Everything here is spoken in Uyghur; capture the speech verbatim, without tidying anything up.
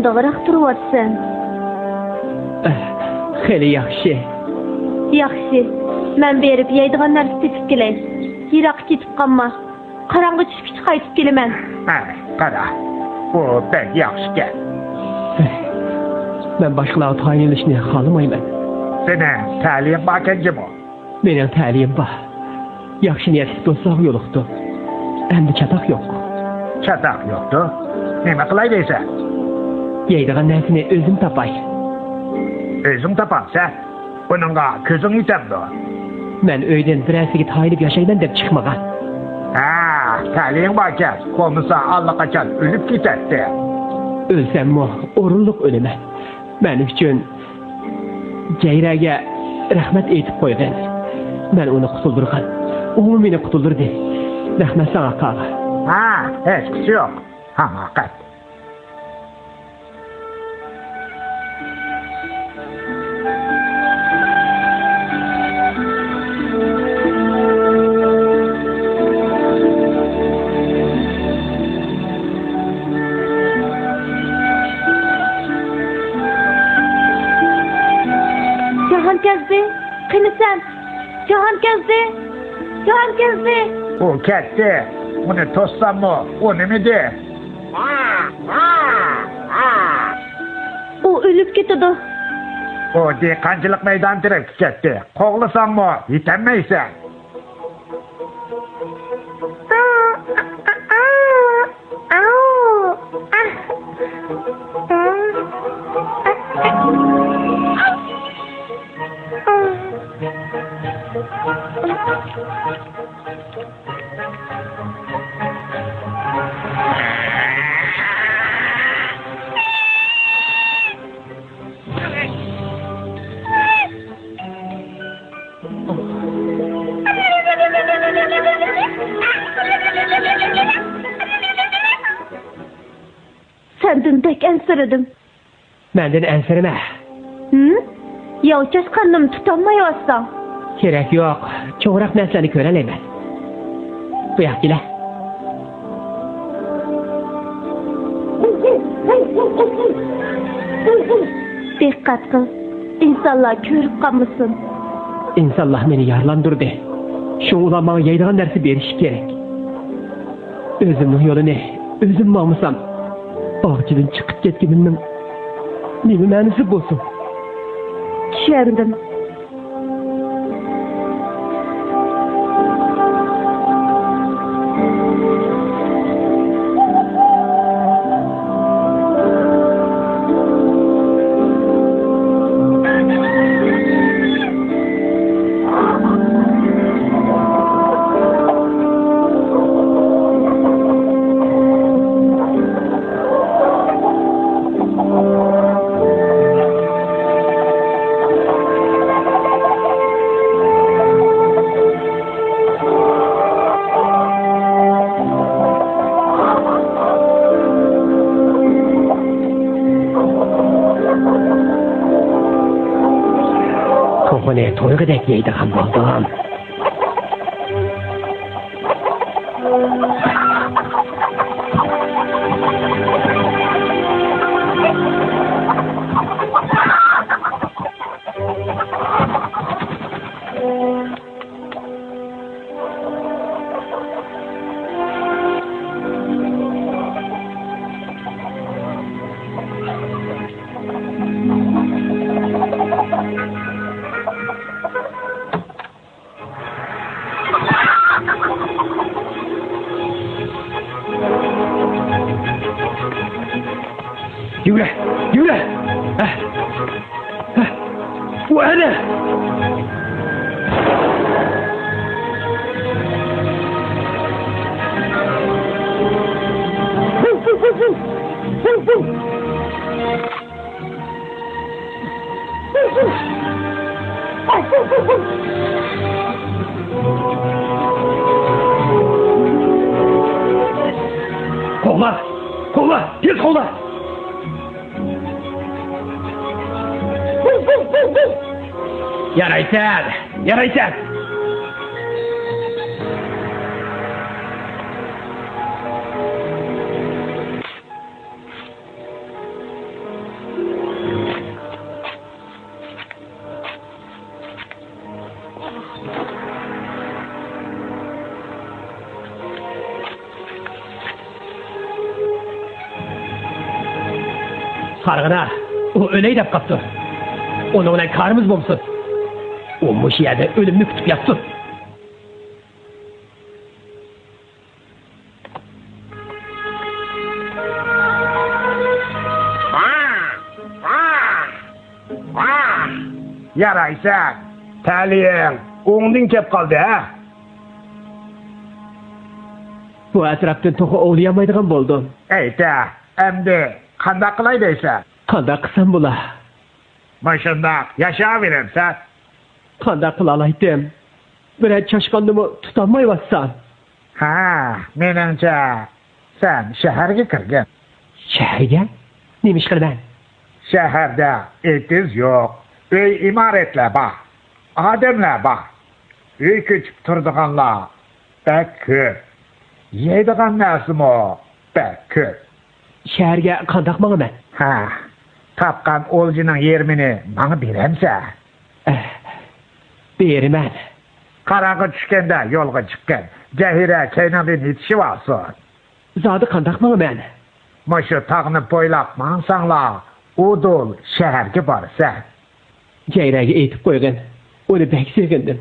داغراق تۇرۇۋاتىسەن. ئەھ، خېلى ياخشى. ياخشى. مەن بېرىپ يەيدىغان نەرسە تېپىپ كېلەي. يىراققا كېتىپ قالما. قاراڭغۇ چۈشكىچە قايتىپ كېلىمەن. ھە، قارا. بۇ بەك ياخشىكەن. ئەھ، مەن باشقىلارغا تايىنلىشنى خالىمايمەن. سېنىڭ تەلىيىڭ باركەن جۇمۇ. مېنىڭ تەلىيىم بار. ياخشى نىيەتلىك دوستلارغا يولۇقتۇم. ئەمدى چاتاق يوق. چاتاق يوقتۇ؟ نېمە قىلاي دەيسەن؟ يەيدىغان نەرسىنى ئۆزۈم تاپاي. ئۆزۈڭ تاپامسەن؟ بۇنىڭغا كۆزۈڭ يېتەمدۇ؟ مەن ئۆيدىن بىرەرسىگە تايىنىپ ياشايمەن دەپ چىقمىغان. ھە، تەلىيىڭ باركەن، بولمىسا ئاللىقاچان ئۆلۈپ كېتەتتى. ئۆلسەممۇ ئورۇنلۇق ئۆلىمەن. مەن ئۈچۈن جەيرەگە رەھمەت ئېيتىپ قويغىن. مەن ئۇنى قۇتۇلدۇرغان. ئۇمۇ مېنى قۇتۇلدۇردى. رەھمەت ساڭا، قاغا. ھە، ھېچقىسى يوق. ھاماقەت. جاھانكەزدى، قېنى سەن؟ جاھانكەزدى! جاھانكەزدى! ئۇ كەتتى. ئۇنى توسساممۇ، ئۇ نېمىدى؟ ئۇ ئۆلۈپ كېتىدۇ. ئۇ دېھقانچىلىق مەيدانى تەرەپكە كەتتى. قوغلىساڭمۇ، يېتەلمەيسەن. سەندىن بەك ئەنسىرىدىم. مەندىن ئەنسىرىمە. ھىم؟ ياۋ چاچقاننىمۇ تۇتالمايۋاتساڭ. كېرەك يوق، چوڭراق نەرسىلەرنى كۆرەلەيمەن. بۇياققا كېلە. دىققەت قىل، ئىنسانلار كۆرۈپ قالمىسۇن. ئىنسانلار مېنى يارىلاندۇردى. شۇڭا ئۇلار ماڭا يەيدىغان نەرسە بېرىشى كېرەك. ئۆزۈمنىڭ يولىنى ئۆزۈم ماڭمىسام، باغچىدىن چىقىپ كەتكىنىمنىڭ نېمە مەنىسى بولسۇن؟ چۈشەندىم. توخۇنى تويغۇدەك يەيدىغان بولدۇم. يۈرە، يۈرە! ھە؟ ھە؟ ئۇ ئەنە! قوغلا! قوغلا! تېز قوغلا! يارايسەن! يارايسەن! قارىغىنا، ئۇ ئۆلەي دەپ قاپتۇ. ئۇنىڭ بىلەن كارىمىز بولمىسۇن. ئۇ مۇشۇ يەردە ئۆلۈمنى كۈتۈپ ياتسۇن. يارايسەن، تەلىيىڭ ئوڭدىن كەپ قالدى، ھە؟ بۇ ئەتراپتىن توخۇ ئوۋلىيالمايدىغان بولدۇم. ئەيتە، ئەمدى قانداق قىلاي دەيسەن؟ قانداق قىلسام بولا؟ مۇشۇنداق ياشاۋېرەمسەن. قانداق قىلالايتتىم؟ بىرەر چاشقاننىمۇ تۇتالمايۋاتسام. ھە، مېنىڭچە، سەن شەھەرگە كىرگىن. شەھەرگە؟ نېمە ئىش قىلىمەن؟ شەھەردە ئېتىز يوق، ئۆي ئىمارەتلەر بار، ئادەملەر بار. ئۆي كۆچۈپ تۇرىدىغانلار بەك كۆپ. يەيدىغان نەرسىمۇ بەك كۆپ. شەھەرگە قانداق ماڭىمەن؟ ھە، تاپقان ئولجىنىڭ يېرىمىنى ماڭا بېرەمسەن؟ ئەھ، بېرىمەن. قاراڭغۇ چۈشكەندە يولغا چىققىن. جەھىرە كەينىڭدىن يېتىشىۋالسۇن. زادى قانداق ماڭىمەن؟ مۇشۇ تاغنى بويلاپ ماڭساڭلا، ئۇدۇل شەھەرگە بارىسەن. جەھىرەگە ئېيتىپ قويغىن، ئۇنى بەك سېغىندىم.